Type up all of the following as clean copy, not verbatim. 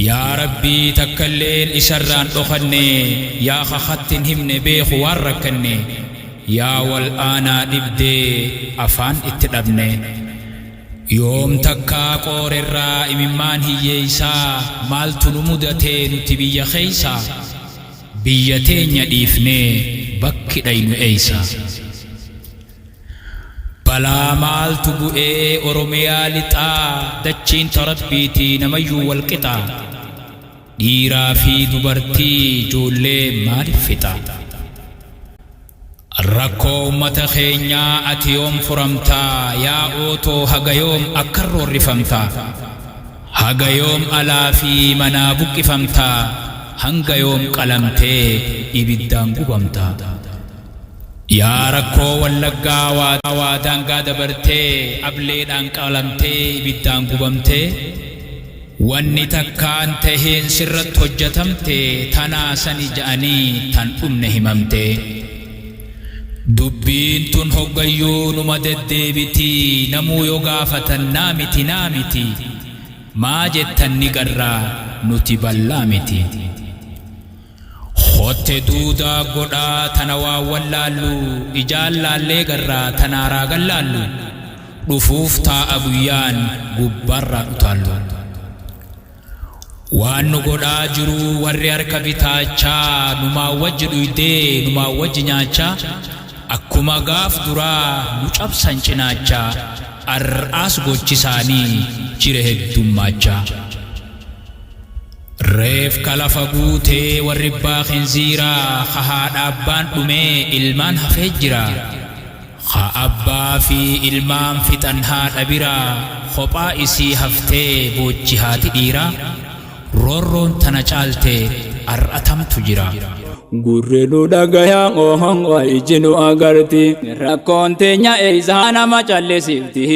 Yaa Rabbii takkalleen isarraan dhokanne, yaa kakatti hin himne beeku waan rakkanne, yaa wal aanaa dhibdee afaan itti dhabne. Yoom takkaa qoorerraa imimmaan hiyyeeysaa, maaltu nu mudatee nuti biyya keeysaa? Biyya teenya dhiifnee bakki dhaynu eeysa? Balaa maaltu bu'ee Oromiyaa lixaa, dachiin ta Rabbiitii namayyuu wal qixaa. Dhiiraa fi dubartii ijoollee maaliif fixa? Rakkoo ummata keenyaa ati yoom furamtaa, yaa ootoo haga yoom akkan roorrifamtaa? Haga yoom alaa fi manaa buqqifamtaa, hanga yoom qalamtee ibiddaan gubamtaa? Yaa rakkoo Wallaggaa waa daangaa dabartee, ableedhaan qalamtee ibiddaan gubamtee, wanni takkaan taheen sirratti hojjatamte, tanaa sani ja'anii tan dhumne himamte. Dubbiin tun hoggayyuu numa deddeebiti, namuu yoo gaafatan naa miti naa miti, maa jettan ni garraa nuti ballaa miti. Hotte duudaa godhaa tana waa wallaallu, ijaan laallee garraa tanaa raagan laallu, dhufuuf taa'a guyyaan gubbaarraa utaallu. Waan nu godhaa jiru warri harka bitaachaa, numaa wajji dhuydee numaa wajji nyaachaa, akkuma gaaf duraa nu cabsan cinaachaa, ar'aas gochisaanii jire heddummaachaa. Reefka lafa guutee warri abbaa khinziiraa, ka haadha abbaan dhumee ilmaan hafee jira. Ka abbaa fi ilmaan fixan haadha biraa, kophaa isii haftee boochi haati dhiiraa, roorroon tana caalte ar'atamtu jira. Gurri nu dhagaya ohongo iji nu agarti, rakkoon teenya eeysaa nama callisiifti,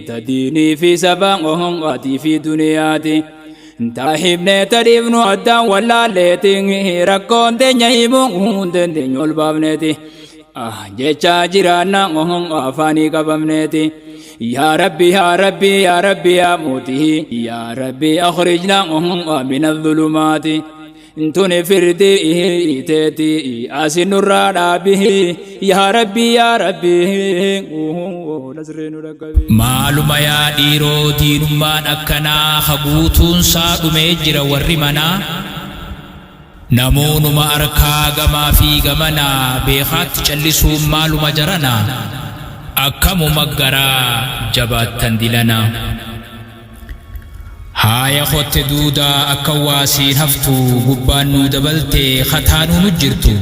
ta diinii fi saba ohongaatii fi duniyaati. Ta himne ta dhiifnu addaan wallaalleeti, rakkoon teenya himuu hin dandeenyu ol baafneeti. Jecha jiraanna ohongo afaanii qabamneeti. Yaa Rabbi, yaa Rabbi, yaa Rabbi, yaa mootii, yaa Rabbi akhrijna ohongo min adh-dhulumaati. Tuni firdi teeti asin nurraa dhaabi, yaa Rabbi, yaa Rabbi, nasree nu dhaqqabi. Maaluma yaa dhiiroo diinummaan akkanaa, ha guutuunsaa dhumee jira warri manaa, namoonuma arkaa gamaa fi gamanaa, beekaatti callisuun maaluma jaranaa, akkamuma garaa jabaattan dilanaa. Haaya kotte duudaa akka waasiin haftu, gubbaan nuu dabaltee kataanuu nu jirtu.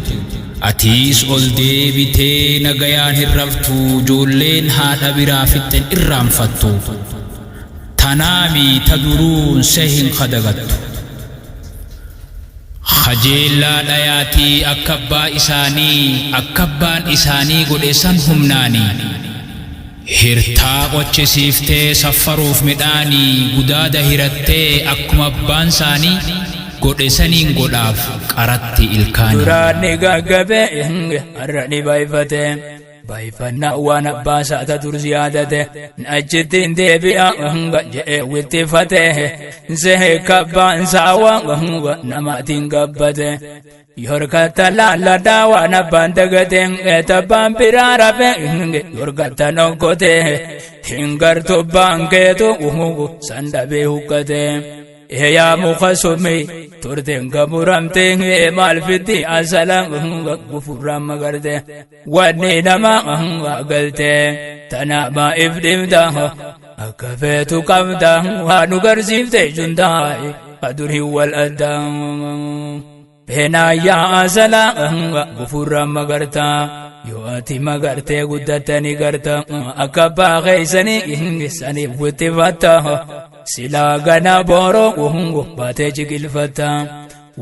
Atiis ol deebitee nagayaan hin raftu, ijoolleen haadha biraa fixxen irraanfattu. Tanaami ta duruun se hin kadagattu. Kajeellaa dhayaatii akka abbaa isaanii, akka abbaan isaanii godhe san humnaanii. Hirtaa qochisiiftee saffaruuf midhaanii, gudaada hirattee akkuma abbaan isaanii godhe saniin godhaaf qaratti ilkaanii. Duraan ni gaggabe, har'a ni baay'ifate. Baay'ifannaa waan abbaa isaa ta dur siyaadate, achitti hin deebi'a je'ee wittifate. Sehe kabbaan saawaa namaatiin gabbate. Yorkatta laalladhaa waan abbaan dagate, tabbaan biraa rafe yorkatta nokkote. Hin gartu baankeetu san dhabee huqqate. Yaa muka summi turteen gamuramte, maal fiddi asala gufurraan magarte. Wanni nama galte tana maa'if dhibda, akka feetu qabda, waa nu garsiifte jundaa adurii wal addaa. Beenaa yaa asala gufurraan magarta, yoo ati magartee guddattanii garta, akka abbaa keeysanii saniif wittifatta. Silaa gana booroo baatee jiqilfatta.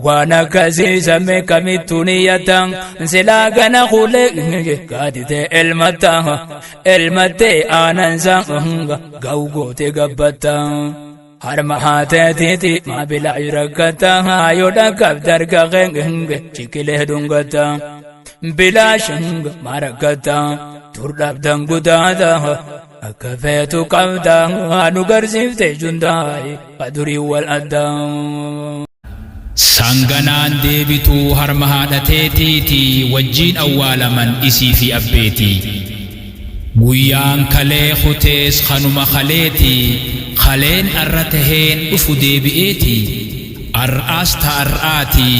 Waan akkasii sammee kamittuu niyyata, silaa gana kuulee gaaditee elmatta, elmattee aanansa ga'u gootee gabbatta. Harma haateetiiti maa bilaa rakkata, yoo dhaqqab darga ciqilee dhungata. Bilaash maa rakkata dur dhabdan gudaata. Akka feetu qabda nu garsiifte jundaay adurii wal addaa. Sanganaan deebituu harma haadhateetiiti wajjiin awwaalaman isii fi abbeetii. Guyyaan kalee kutees kanuma kaleeti, kaleen arra taheen dhufu deebi'eeti. Ar'aas ta ar'aati,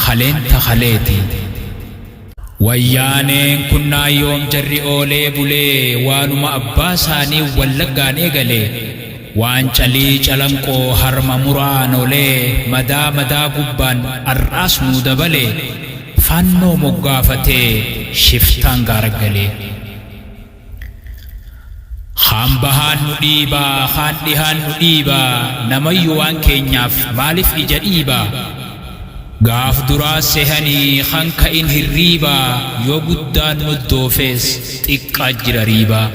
kaleen ta kaleeti. Wayyaaneen kunnaa yoom jarri oolee bulee waanuma abbaa isaanii Wallaggaan eegale. Waan calii calanqoo harma muraan olee madaa madaa gubbaan ar'aas nuu dabale, faannoo moggaafatee shiftaan gaaraggalee. Kaan bahaan nu dhiibaa, kaan dhihaan nu dhiibaa, namayyuu waan keenyaaf maaliif ija dhiibaa? Gaaf duraa sehanii kan ka'in hirriibaa, yoo guddaan nu doofees xiqqaa jira riibaa.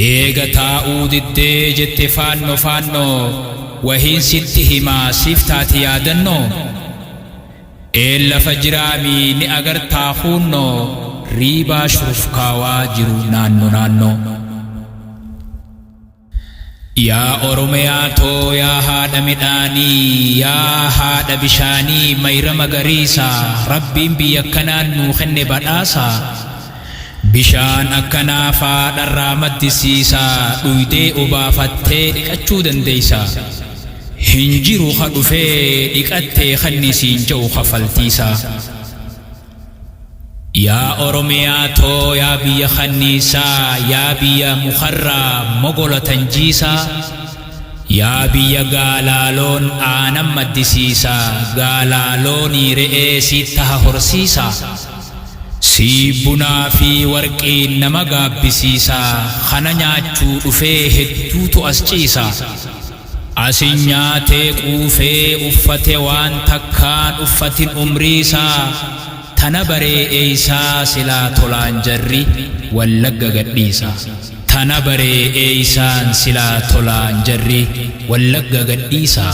Eega taa'uu diddee jette faanno faannoo, wahiin sitti himaa siif taati yaadannoo. Een lafa jiraamii ni agartaa kuunnoo, riibaa shurufkaawaa jiru naanno naannoo. Yaa Oromiyaa too, yaa haadha midhaanii, yaa haadha bishaanii mayra magariisa, Rabbiin biyya akkanaan nuu kenne badhaasa. Bishaan akkanaa faadharraa maddisiisa, dhuydee obaafattee dhiqachuu dandeessa. Hin jiru ka dhufee dhiqattee kanni siin ja'u kafaltiisa. Yaa Oromiyaa too, yaa biyya kanniisaa, yaa biyya mukarraa mogolatan jiisaa, yaa biyya gaalaaloon aanan maddisiisa, gaalaaloonii re'ee siit taha horsiisa. Sii bunaa fi warqiin nama gaabbisiisa, kana nyaachuu dhufee hedduutu as ciisa. Asin nyaatee quufee uffate waan takkaan uffatin umriisaa, tana baree eeysaa silaa tolaan jarri Wallagga gadhiisa. Tana baree eeysaan silaa tolaan jarri Wallagga gadhiisa.